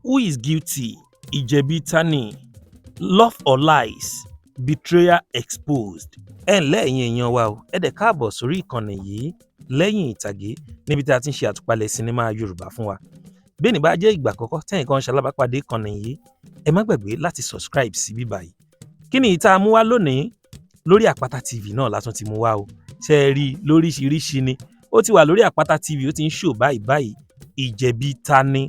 Who is guilty? Ìjẹ̀bi ta ni? Love or lies? Betrayal exposed. Ẹ ǹlẹ́, ẹ̀yin èèyàn wa o, ẹ dẹ̀ káàbọ̀ sórí ìkànnì yìí, Lẹ́yìn Ìtàgé, níbi tí a ti ń ṣe àtúpalẹ̀ sinimá Yorùbá fún wa. Bí ní bá jẹ́ ìgbà àkọ́kọ́ tẹ́yìn kan ṣalábàápàdé ìkànnì yìí, ẹ má gbàgbé láti subscribe sí bíbá yìí. Kí ni ìta mú wá lónìí? Lórí Àpáta TV náà látún ti mú wá o. Ṣe é rí i lóríṣiríṣi ni ó ti wà lórí Àpáta TV, ó ti ń ṣò báyìí báyìí. Ìjẹ̀bi ta ni?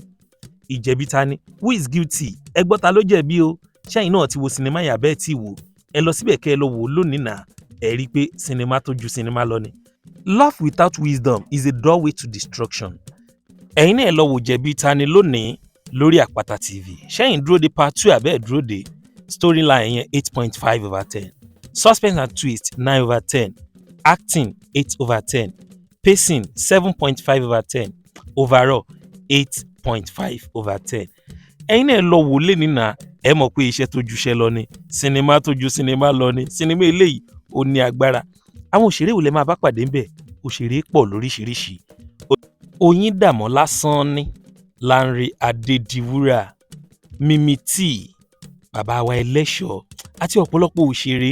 Ìjẹ̀bi ta ni? Who is guilty? Ẹ gbọ́, ta ló jẹ̀bi o? Ṣẹ́yìn náà ti wo sinimá yẹn àbẹ́ẹ̀ tí wò? Ẹ lọ síbẹ̀ kẹ́ ẹ lọ wò ó lónìí náà. Ẹ rí i pé sinimá tó ju sinimá lọ ni. Love without wisdom is a doorway to destruction. Ẹ̀yin náà, ẹ lọ wò Jẹ̀bi ta ni lónìí lórí Àpáta TV. Ṣẹ́yìn dúró de part two àbẹ́ẹ̀ dúró de? Storyline yẹn, 8.5 over 10. Suspense and twist, 9 over 10. Acting, 8 over 10. Pacing, 7.5 over 10. Overall, 8.5 over 10. Ẹ̀yin náà, lọ wò lé nínà. Ẹ mọ̀ pé iṣẹ́ tó juṣẹ́ lọ ni, sinimá tó ju sinimá lọ ni. Sinimá eléyìí, ó ní agbára. Àwọn òṣèré wo lẹ máa bá pàdé ńbẹ̀? Òṣèré pọ̀ lóríṣiríṣi: Oyíndàmọ́lá Sanni, Lanre Adédiwúrà, Mimi T, bàbá wa ẹlẹ́ṣọ̀ọ́, àti ọ̀pọ̀lọpọ̀ òṣèré,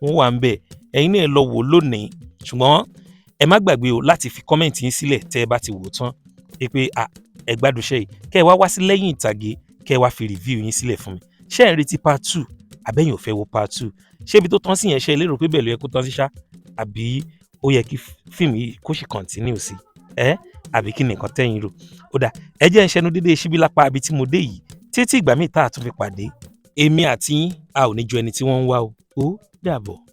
wọ́n wà ńbẹ̀. Ẹ̀yin náà, lọ wò lónìí. Ṣùgbọ́n ẹ má gbàgbé o láti fi comment yín sílẹ̀ tẹ́ ẹ bá ti wò tán pé ẹ gbádùn iṣẹ́ yìí. Kẹ́ ẹ wá wá sí Lẹ́yìn Ìtàgé, kẹ́ ẹ wá fi review yín sílẹ̀ fún mi. Ṣé ẹ̀ ń retí part two àbẹ́yìn ò fẹ́ wo part two? Ṣé ibi tó tán sí yẹn, ṣe lérò pé bẹ́ẹ̀ ló yẹ kó tán sí ṣá, àbí ó yẹ kí fíìmù yìí kó sì continue sí ẹ, àbí kí ni nǹkan tẹ́yìn rò? Ó dà, ẹ jẹ́ ń ṣẹnu dédé síbí lápá àbí tí mo dé yìí. Títí ìgbà míì tá a tún fi pàdé, èmi àti yín, a ò ní ju ẹni tí wọ́n ń wá o. Ó dàbọ̀.